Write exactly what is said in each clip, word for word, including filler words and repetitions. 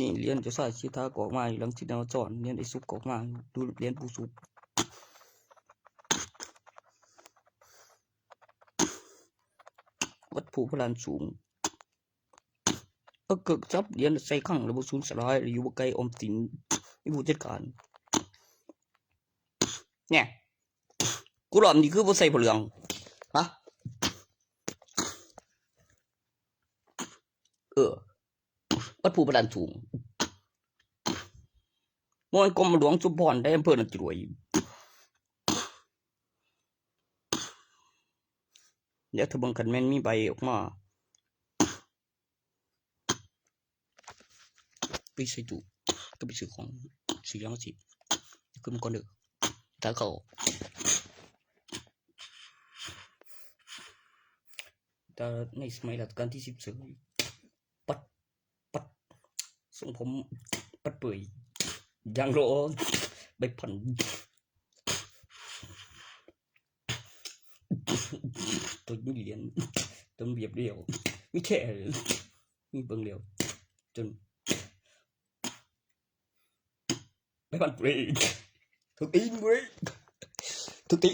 นี่เหรียญเจ้าชายสิทธาก็ออกมาอยู่ หลังที่แนวจอนเหรียญไอ้สุกก็ออกมาอยู่ ดูเหรียญปู่สุก วัดภูพลานสูง เออ เกิดจับเหรียญใส่ข้างระบบศูนย์สลาย อยู่บ่ไกลออมสิน มีผู้จัดการ เนี่ย กูรอบนี้คือบ่ใส่ผ้าเหลือง ฮะ เออ วัดภูพลานสูง มอนกรมหลวงชุมพร ได้อำเภอหนองจรวย เดี๋ยวถ้าเบิ่งคันแม่นมีใบออกมา ไปใส่ตู้ ก็ไปซื้อของ ซื้อหยังสิ ขึ้นมาก่อนเด้อ ถ้าเขา แต่ในสมัยรัชกาลที่สิบสอง ปัด ปัด ทรงผม ปัดเปื่อย ยางรอ ใบพัน ตัวนี้เหรียญ ตัวเรียบเดียว มีแค่ มีเบิ่งเดียว จน ไม่มันเบรก ทุกทีเบรก ทุกที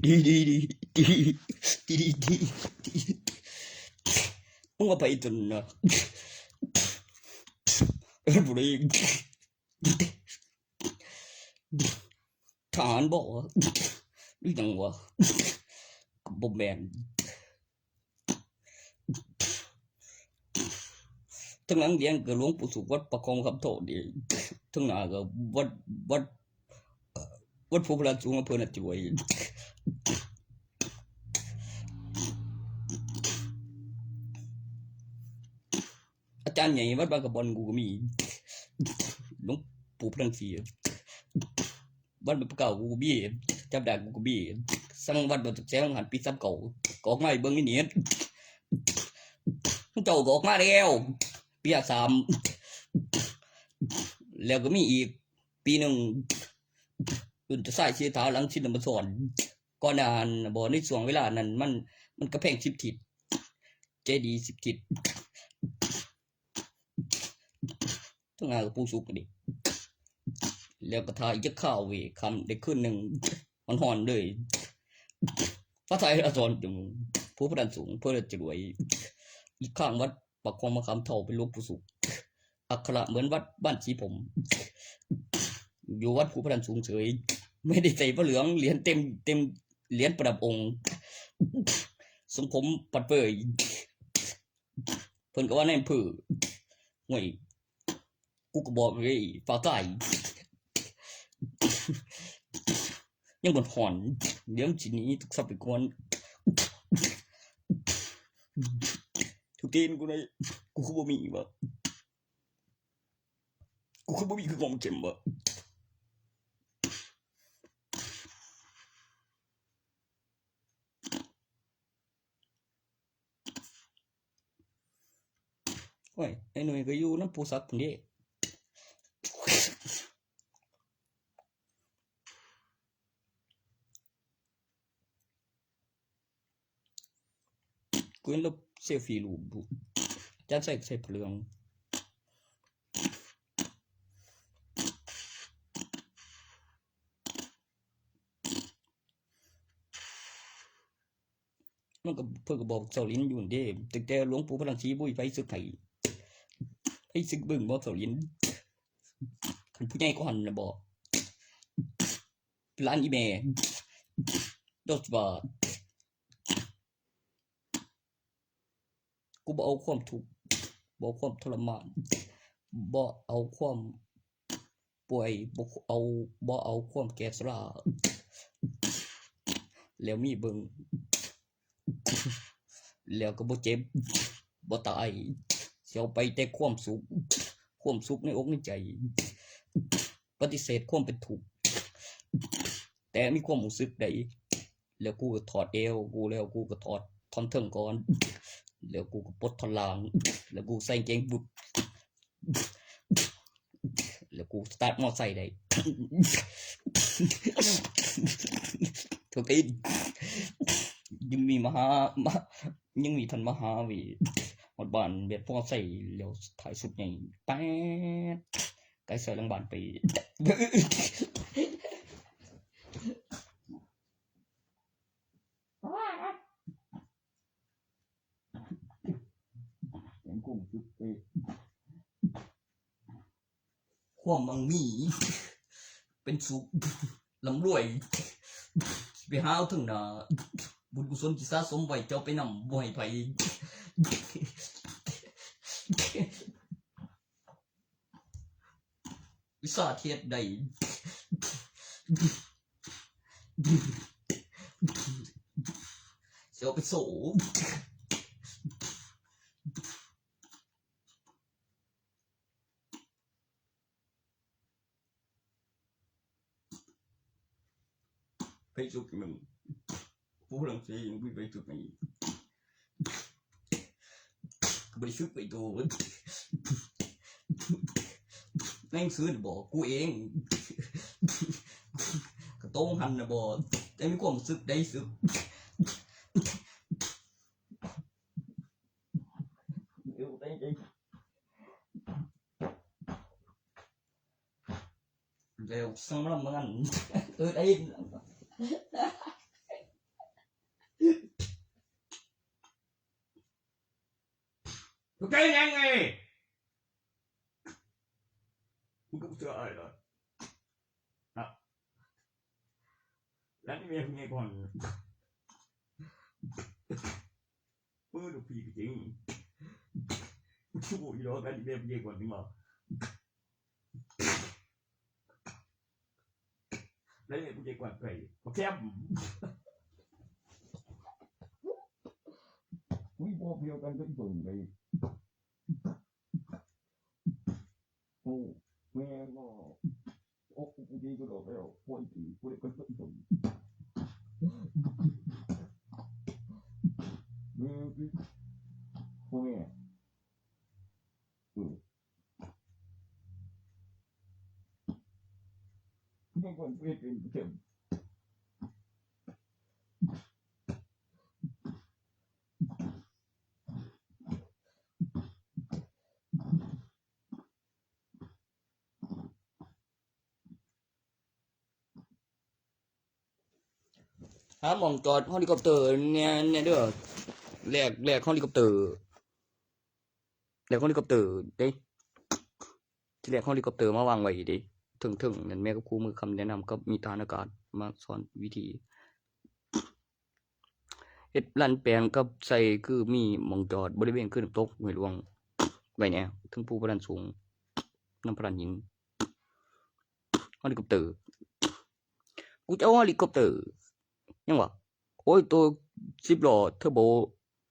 ดี ดี ดี ดี ดี ดี ดี มึงว่าไปจนนะ เบรก ทหารบอกว่า หรือยังวะ บ่แม่น ทั้งหลังเลี้ยงก็หลวงปู่สุขวัดประคองคำโทษนี่ ทั้งหน้าก็วัด วัด เอ่อ วัดภูพลานสูงอำเภอหนองจรวย อาจารย์ใหญ่วัดบางกะบอนกูก็มี หลวงปู่พลังศรี วัดบางปะเก้ากูก็มี จับได้กูก็มี สั่งวัดบางแสงหันปีสามเก้า ก็ออกมาให้เบิ่งนี่นี่ เจ้าก็ออกมาแล้ว ปีสาม แล้วก็มีอีกปีหนึ่ง รุ่นเจ้าชายสิทธาหลังชินบัญชร ก่อนหน้านั้นบ่ ในช่วงเวลานั้นมัน มันกำแพงสิบทิศ เจดีย์สิบทิศ ทั้งหน้ากับปู่สุกนี่ แล้วก็ถ่ายจะข้าวเวยคำได้คืนหนึ่ง ฮ้อนๆเลย พระไทยอาจารย์อยู่ภูพนันสูง เพื่อจะรวย อีกข้างวัดปากคลองมะขามเฒ่าเป็นหลวงปู่สุข อักขระเหมือนวัดบ้านสีผม อยู่วัดภูพนันสูงเฉย ไม่ได้ใส่ผ้าเหลือง เหรียญเต็ม เต็ม เหรียญประดับองค์ ทรงผมปัดเปย เพิ่นก็ว่าในอำเภอ ห่วย กูก็บอกเลย ฝากไก่ ยังบ่ฮ้อน เดี๋ยวมันสิหนีทุกทรัพย์ไปก่อน ทุกทีนกูเลย กูคือบ่มีวะ กูคือบ่มีคือกองเข็มวะ โอ้ย ไอ้หนุ่ยก็อยู่นำปู่ศักดิ์พุ้นเด้ กูเห็นลบเซลฟี่รูปบุ อาจารย์ใส่ ใส่ผ้าเหลือง มันก็ เพิ่นก็บอกเซาหลินอยู่นั่นเด้ ตั้งแต่หลวงปู่พลังศรีบ่มีไผสึกให้ ไผสึกเบิ่งบ่เซาหลิน คันผู้ใหญ่กว่าหั่นน่ะบอก หลานอีแม่ โดดว่า กูบ่เอาความทุกข์ บ่เอาความทรมาน บ่เอาความป่วย บ่เอา บ่เอาความแก่ชรา แล้วมีเบิ่ง แล้วก็บ่เจ็บ บ่ตาย สิเอาไปแต่ความสุข ความสุขในอกในใจ ปฏิเสธความเป็นทุกข์ แต่มีความรู้สึกได้ แล้วกูก็ถอดเอวกู แล้วกูก็ถอดท่อนเทิงก่อน แล้วกูก็ปลดท่อนล่าง แล้วกูใส่กางเกงบุด แล้วกูสตาร์ทมอไซค์ได้ ทุกทียังมีมาหา มา ยังมีทันมาหาเว้ย ฮอดบ้านแบบพวกใส่แล้วถ่ายสุดใหญ่ แป๊ด ไกลใส่หลังบ้านไป ยังคงสุดเอ้ย ความมั่งมี เป็นสุข ร่ำรวย สิไปหาเอาเทิงหน้า บุญกุศลที่สะสมไว้เจ้าไปนำบ่ให้ไผ วิชาเทศใด เสียวไปโส ไปสุดมัน ผู้ลังสียังไปสุดไหน บริสุทธิ์ไปตัว แม่งซื้อบอกกูเอง กระโต้งหันนะบอก แต่มีความรู้สึกได้สึก เดี๋ยวได้ได้ เดี๋ยวสำหรับมัน เออ ได้ยิน กูใจยังไง กูก็เจออะไรเหรอ อ่ะ แล้วนี่เมียกูไงก่อน ปื้อลูกพี่จริง กูบอกอยู่แล้วกันนี่เมียกูไงก่อนจริงเหรอ แล้วเนี่ยกูจะกวาดไป โอเค อุ้ย พวกเดียวกันก็อีกคนเลย โอ้ แม่ก็ โอ้ กูดีก็ดอกแล้ว โอ้ย กูได้ก็อีกคน แม่ พ่อแม่ อืม นี่คนเวทเป็นเข็ม หาหม่องจอดเฮลิคอปเตอร์แหน่ แหน่เด้อ แลก แลกเฮลิคอปเตอร์ แลกเฮลิคอปเตอร์เด้ สิแลกเฮลิคอปเตอร์มาวางไว้เด้ เทิงๆ นั่น แม่กับครูมือคำแนะนำ กับมีทหารอากาศมาสอนวิธี เฮ็ดลานแปลงกับใส่คือมีหม่องจอดบริเวณคือน้ำตกห้วยหลวง ไว้แหน่ เทิงภูพะนันสูง นำพะนันหิน เฮลิคอปเตอร์ กูจะเอาเฮลิคอปเตอร์ ยังวะ โอ้ย ตัวสิบล้อเทอร์โบ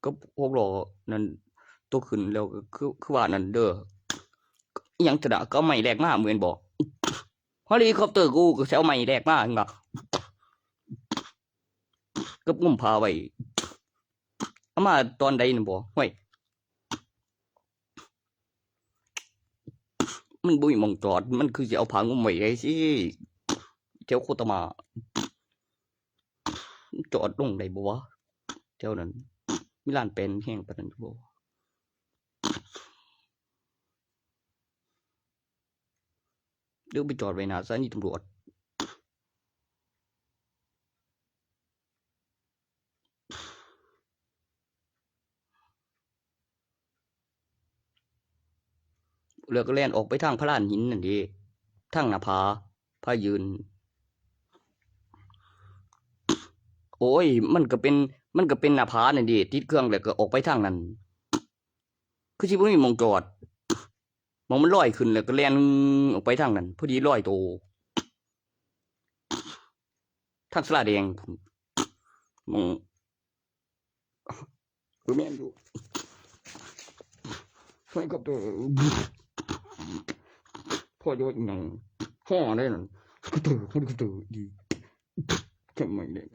กับหกล้อนั่น ตัวขึ้นแล้วก็คือ คือว่านั่นเด้อ อิหยังจะด่าก็เอาไม้แลกมาเหมือนบ่ เฮลิคอปเตอร์กูก็สิเอาไม้แลกมาหั่นล่ะ กับงมผ้าไว้ เอามาตอนใดนั่นบ่ ห้วย มันบ่มีหม่องจอด มันคือสิเอาผ้างมไว้ได้สิ แถวโคตรมา จอดลงได้บ่วะ แถวนั้น มีลานแปลงแห้งปานนั้นอยู่บ่วะ หรือไปจอดไว้หน้าสถานีตำรวจ แล้วก็แล่นออกไปทางพลานหินนั่นเด้ ทางหน้าผา พายืน โอ้ย มันก็เป็น มันก็เป็นหน้าผานั่นเด้ ติดเครื่องแล้วก็ออกไปทางนั้น คือสิบ่มีหม่องจอด หม่องมันลอยขึ้นแล้วก็แล่นออกไปทางนั้น พอดีลอยโต ทางศาลาแดง หม่อง คือแม่นอยู่ ใส่กระเตอ พ่อโยนหยัง พ่อได้นั่น กระเตอ กระเตอ ดี ทำไมเนี่ย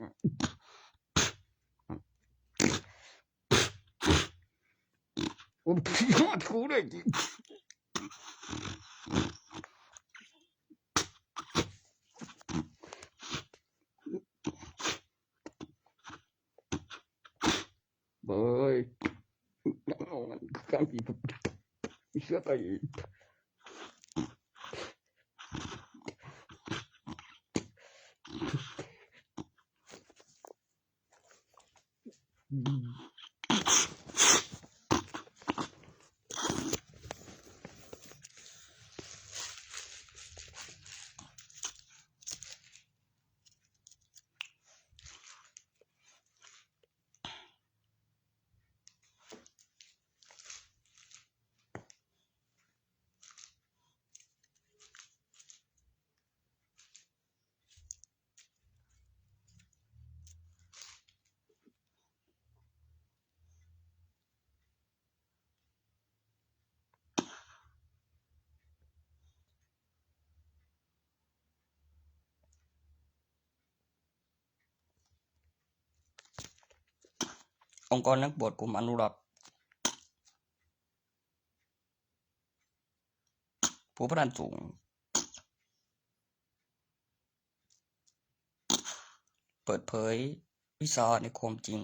โอ้ย ขี้ฮอดกูเลย เบ้ย เอามันกลางปี เสื้อไป องค์กรนักบวชกลุ่มอนุรักษ์ ผู้พระสูง เปิดเผยวิชาในความจริง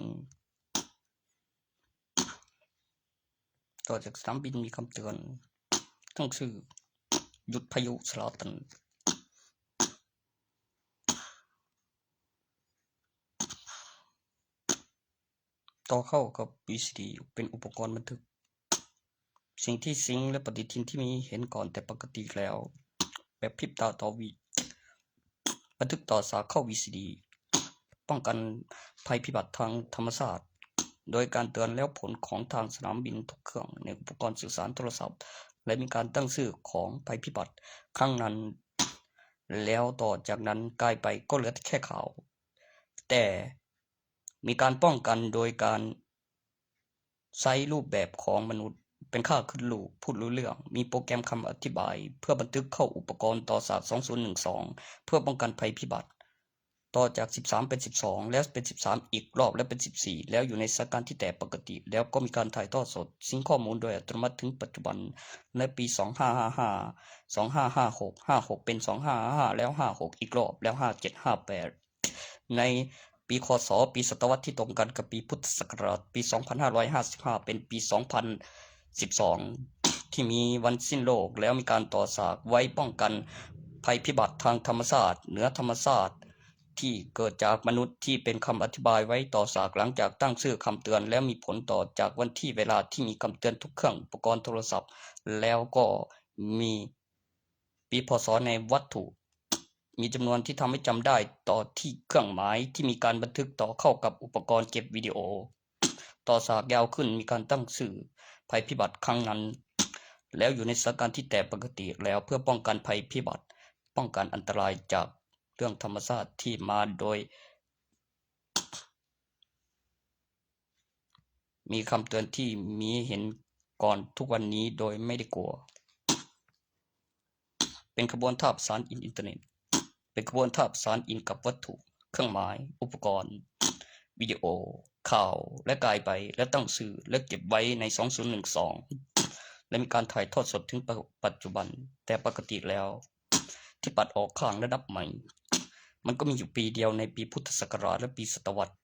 ต่อจากสนามบินมีคำเตือน ต้องชื่อ หยุดพายุสลาตัน ต่อเข้ากับ วีซีดี เป็นอุปกรณ์บันทึก สิ่งที่สิงและปฏิทินที่มีเห็นก่อนแต่ปกติแล้ว แบบพริบตาต่อวิ บันทึกต่อสากเข้า วีซีดี ป้องกันภัยพิบัติทางธรรมชาติ โดยการเตือนแล้วผลของทางสนามบินทุกเครื่องในอุปกรณ์สื่อสารโทรศัพท์ และมีการตั้งชื่อของภัยพิบัติครั้งนั้น แล้วต่อจากนั้นกลายไปก็เหลือแค่ข่าว แต่มีการป้องกันโดยการใช้รูปแบบของมนุษย์ เป็นค่าขึ้นรูป พูดรู้เรื่อง มีโปรแกรมคำอธิบาย เพื่อบันทึกเข้าอุปกรณ์ต่อสาก สองศูนย์หนึ่งสอง เพื่อป้องกันภัยพิบัติ ต่อจาก สิบสาม เป็น สิบสอง แล้วเป็น สิบสาม อีกรอบ แล้วเป็น สิบสี่ แล้วอยู่ในสถานการณ์ที่แต่ปกติ แล้วก็มีการถ่ายทอดสด ซิงค์ข้อมูลโดยอัตโนมัติถึงปัจจุบัน ในปี สองห้าห้าห้า สองห้าห้าหก ห้าหก เป็น สองห้าห้าห้า แล้ว ห้าหก อีกรอบ แล้ว ห้าเจ็ด ห้าแปด ในปี ค.ศ. ปีศตวรรษที่ตรงกันกับปีพุทธศักราช ปี สองพันห้าร้อยห้าสิบห้า เป็นปี สองพันสิบสอง ที่มีวันสิ้นโลก แล้วมีการต่อสากไว้ป้องกันภัยพิบัติทางธรรมชาติ เหนือธรรมชาติ ที่เกิดจากมนุษย์ ที่เป็นคำอธิบายไว้ต่อสาก หลังจากตั้งชื่อคำเตือน แล้วมีผลต่อจากวันที่เวลาที่มีคำเตือนทุกเครื่องอุปกรณ์โทรศัพท์ แล้วก็มี ปี พ.ศ. ในวัตถุ มีจำนวนที่ทำให้จำได้ต่อที่เครื่องหมายที่มีการบันทึกต่อเข้ากับอุปกรณ์เก็บวิดีโอ ต่อสากยาวขึ้น มีการตั้งชื่อภัยพิบัติครั้งนั้น แล้วอยู่ในสถานการณ์ที่แต่ปกติแล้ว เพื่อป้องกันภัยพิบัติ ป้องกันอันตรายจากเรื่องธรรมชาติที่มาโดย มีคำเตือนที่มีเห็นก่อนทุกวันนี้โดยไม่ได้กลัว เป็นขบวนท่าประสานอินอินเทอร์เน็ต เป็นขบวนท่าประสานอินกับวัตถุ เครื่องหมาย อุปกรณ์ วิดีโอ ข่าว และกายไป และตั้งชื่อ และเก็บไว้ใน สองศูนย์หนึ่งสอง และมีการถ่ายทอดสดถึงปัจจุบัน แต่ปกติแล้ว ที่ปัดออกข้างและนับใหม่ มันก็มีอยู่ปีเดียวในปีพุทธศักราชและปีศตวรรษ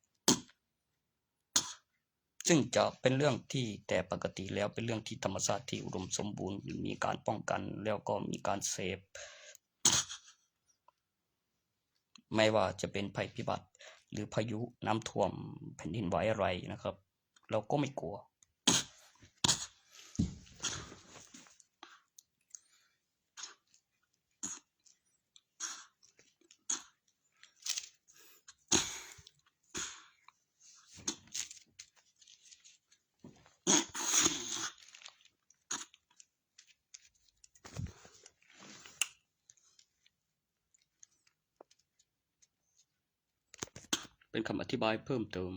ซึ่งจะเป็นเรื่องที่แต่ปกติแล้ว เป็นเรื่องที่ธรรมชาติที่อุดมสมบูรณ์ มีการป้องกัน แล้วก็มีการเซฟ ไม่ว่าจะเป็นภัยพิบัติ หรือพายุน้ำท่วมแผ่นดินไหวอะไรนะครับ เราก็ไม่กลัว คำอธิบายเพิ่มเติม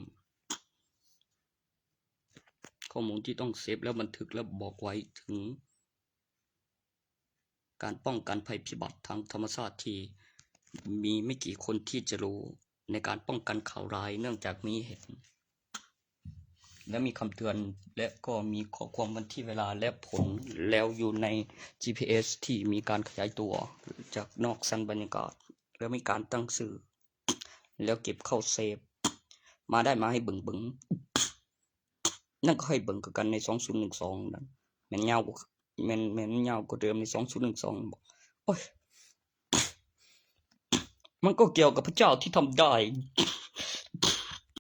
ข้อมูลที่ต้องเซฟแล้วบันทึกและบอกไว้ถึง การป้องกันภัยพิบัติทางธรรมชาติที่มีไม่กี่คนที่จะรู้ในการป้องกันข่าวร้าย เนื่องจากมีเหตุ และมีคำเตือน และก็มีข้อความวันที่เวลาและผล แล้วอยู่ใน จีพีเอส ที่มีการขยายตัวจากนอกชั้นบรรยากาศ แล้วมีการตั้งชื่อ แล้วเก็บเข้าเซฟ มาได้มาให้เบิ่งเบิ่ง นั่นก็ให้เบิ่งคือกันในสองศูนย์หนึ่งสองนั่น แม่นยาวกว่า แม่น แม่นยาวกว่าเดิมในสองศูนย์หนึ่งสองบอก โอ้ย มันก็เกี่ยวกับพระเจ้าที่ทำได้